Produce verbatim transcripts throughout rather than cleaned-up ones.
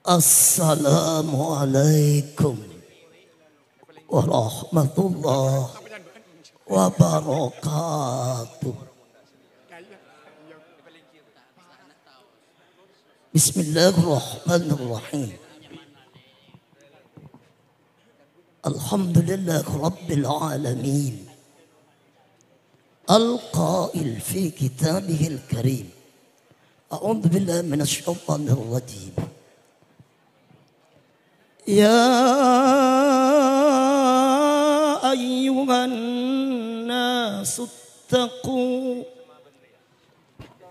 Assalamualaikum warahmatullahi wabarakatuh. Bismillahirrahmanirrahim. Alhamdulillahirabbil alamin. Al-qail fi kitabihil karim. A'udzu billahi minasy syaithanir rajim. Ya ayyuhan nasu taqu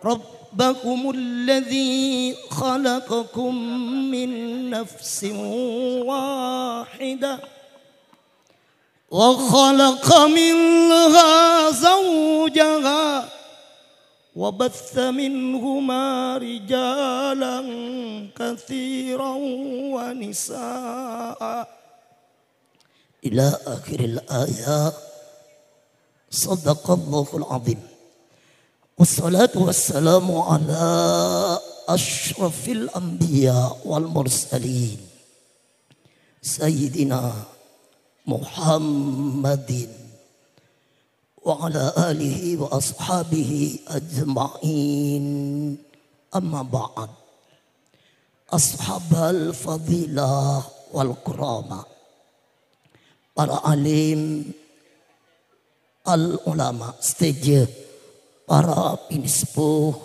rabbakumul ladzi khalaqakum min nafsin wahidah wa khalaqa minha zawjaha wa batsa minhuma rijalan katsiran wa nisaa. Ila akhiril ayat. Sadaqallahul azim. Wassalatu wassalamu ala asyrafil anbiya wal mursalin, Sayyidina Muhammadin wa ala alihi wa ashabihi ajma'in. Amma ba'd. Ashabal fadilah wal kurama, para alim, al ulama sadhâjâ, para pinisepuh,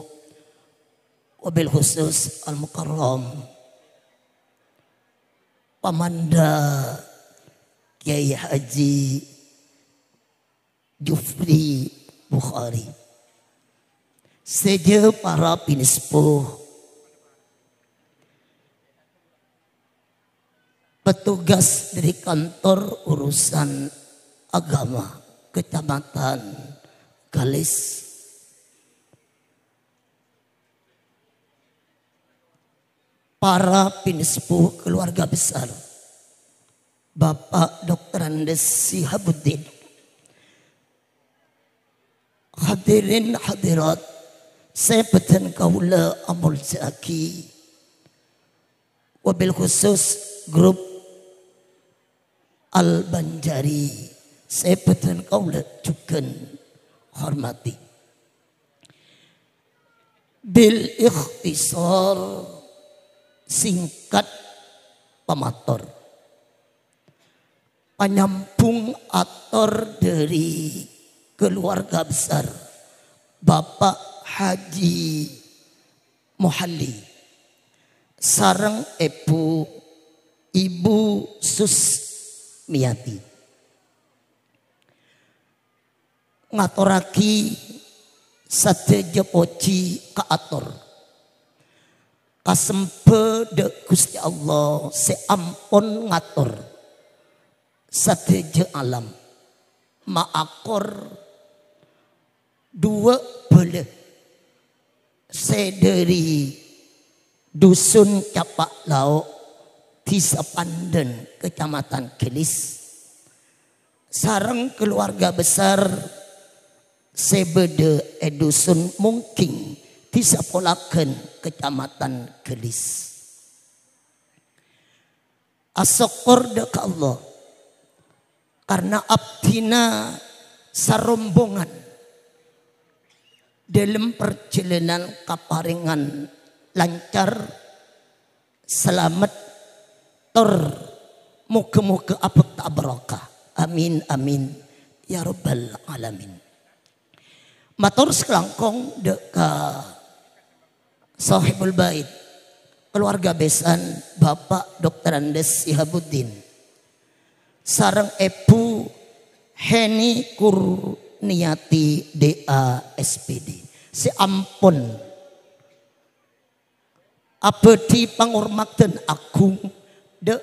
wabil khusus al mukarram Pamanda Kyai Haji Jufri Bukhari. Sadhâjâ para pinisepuh, petugas dari kantor urusan agama Kecamatan Galis, para pinisepuh keluarga besar Bapak Doktor Andes Sihabuddin, hadirin hadirat sè bâdhân kaulâ amoljâ'aghi, wabil khusus grup Al-Banjari sè bâdhân kaulâ jhughân hormadhi. Bil ikhtisar, singkat pamator. Panyambhung ator dhâri keluarga besar Bapak Haji Muhalli sareng Èbhu, Ibu Susmiyati. Ngatorraghi sadhâjâ pojhi kaator, kasembhâ dhâ' Ghustè Allah sè ampon ngator sadhâjâ alam, maakor duwâ' bhâlâ sè dhâri Dusun Capa' Lao', Dhisa Pandhân, Kecamatan Galis, sareng keluarga besar sè bâdâ è Dusun Mungking, Dhisa Polagan, Kecamatan Galis. Asokkor dhâ' ka Allah, karna abdhina sarombongan dâlem parjhâlânan kaparèngan lancar, salamet, tor moghâ-moghâ abhâkta barokah. Amin, amin, ya rabbal alamin. Mator sakalangkong dhâ' ka Sohibul Bait, keluarga besan Bapak Doktor Andes Sihabuddin, sareng Èbhu Heni Kurniati, D A, S P D, sè ampon abâdhi pangormadhân agung dhâ'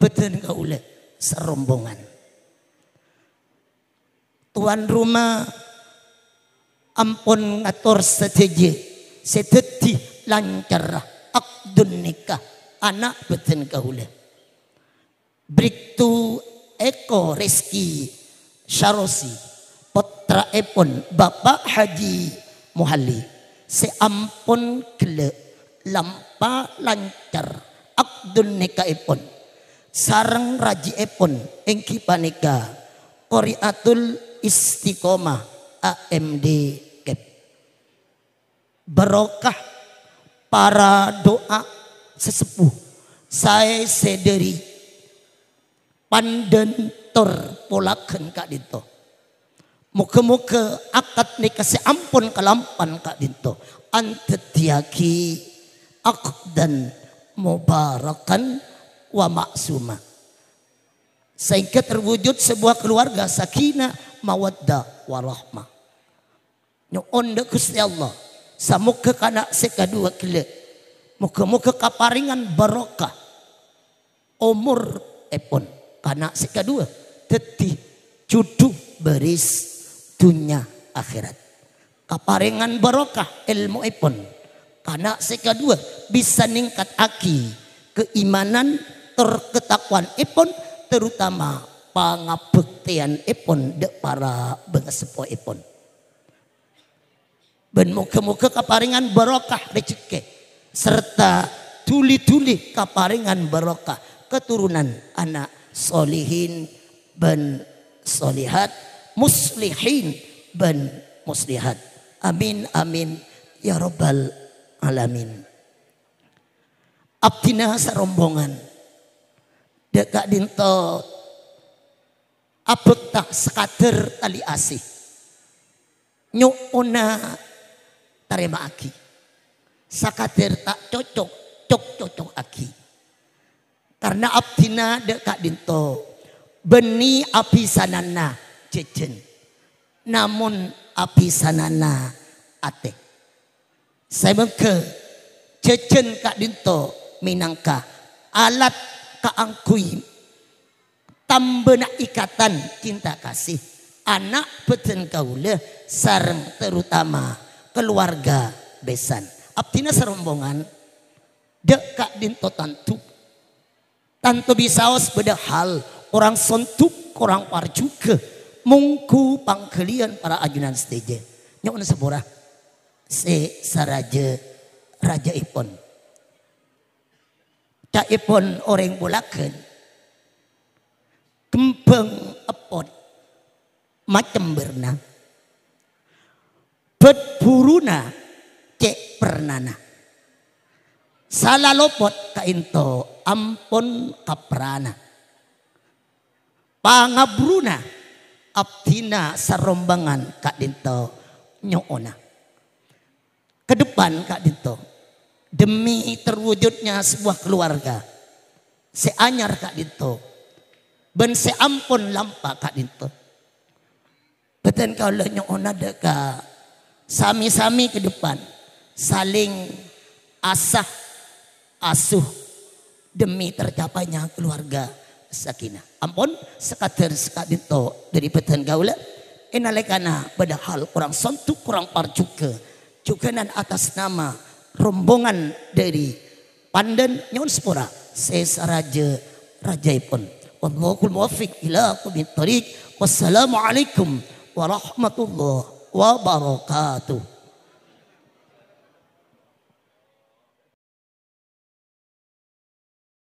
bâdhân kaulâ sarombongan. Tuan rumah ampon ngator sadhâjâ sè dhâddhi lancarra akdun nikah ana' bâdhân kaulâ. Briptu Eko Reski Syarosi, pottraèpon Bapak Haji Muhalli, sè ampon ghellâ' lampa lancar ak- Abdun nikaèpon sareng rajièpon èngghi panèka Qori'atul Istiqomah A M D Kep. Barokah para du'a sesepuh saè sè dhâri Pandan tor polagan ka'dinto. Moga-moga akad nèka sè ampon kalampan ka'dinto andhâddhiyâghi aqdan mubarakan wa ma'suma. Sehingga terwujud sebuah keluarga sakinah, mawaddah, warahmah. Nyo'on dâ' Ghustè Allah, samoghâ kana' sè kaduwâ ghellâ', moghâ-moghâ kaparèngan barokah omorèpon kana' sè kaduwâ, dhâddhi jhudhu bâris dhunnya akhèrat. Kaparèngan barokah èlmoèpon kana' sè kaduwâ bisa ningkataghi keimanan tor katakwa'anèpon, terutama pangabhâktèyanèpon dâ' para bângaseppoèpon. Bân moghâ-moghâ kaparèngan barokah rejhekkè, sarta dhuli-dhuli kaparèngan barokah katoronan ana' solihin bân solihat, muslihin bân muslihat. Amin, amin, ya rabbal alamin. Abdhina sarombongan dâ' ka'dinto abhâkta sakadâr talè asè. Nyo'ona tarèma'aghi. Sakadâr ta' cocok, cok-cocokaghi. Karna abdhina dâ' ka'dinto bânnè abhisanana jhâjhân, namong abhisanana atè. Sè mangghâ jhâjhân ka'dinto mènangka alat kaangghuy tambâna ikatan cinta kasih ana' bhâdhân kaulâ sareng terutama keluarga besan. Abdhina sarombongan dâ' ka'dinto tanto, tanto bisaos bâdâ hal korang sondhuk, korang parjhughâ, mongghu pangghâliyân para ajunan sadhâjâ. Nyo'on sapora sè sarajâ-rajâèpon. Ca'èpon orèng bolaghân, kembhâng eppot macem bârna, bât buruna cè' pernana. Sala lopot ka'dinto ampon kaprana. Pangabruna abdhina sarombongan ka'dinto nyo'ona. Ke depan ka'dinto, demi terwujudnya sebuah keluarga sè anyar ka'dinto bân sè ampon lampa ka'dinto, bhâdhân kaulâ nyo'ona dâ' ka sami-sami ke depan saling asah asuh demi tercapainya keluarga sakinah. Ampon sakadâr saka'dinto dâri bhâdhân kaulâ. È nalèkana bâdâ hal korang sondhuk, korang parjhughâ, jhughânan atas nama rombongan dâri Pandan, nyo'on sapora sè sarajâ-rajâèpon. Wallahul muwaffiq ila aqwamit thariq. Wassalamualaikum warahmatullahi wabarakatuh.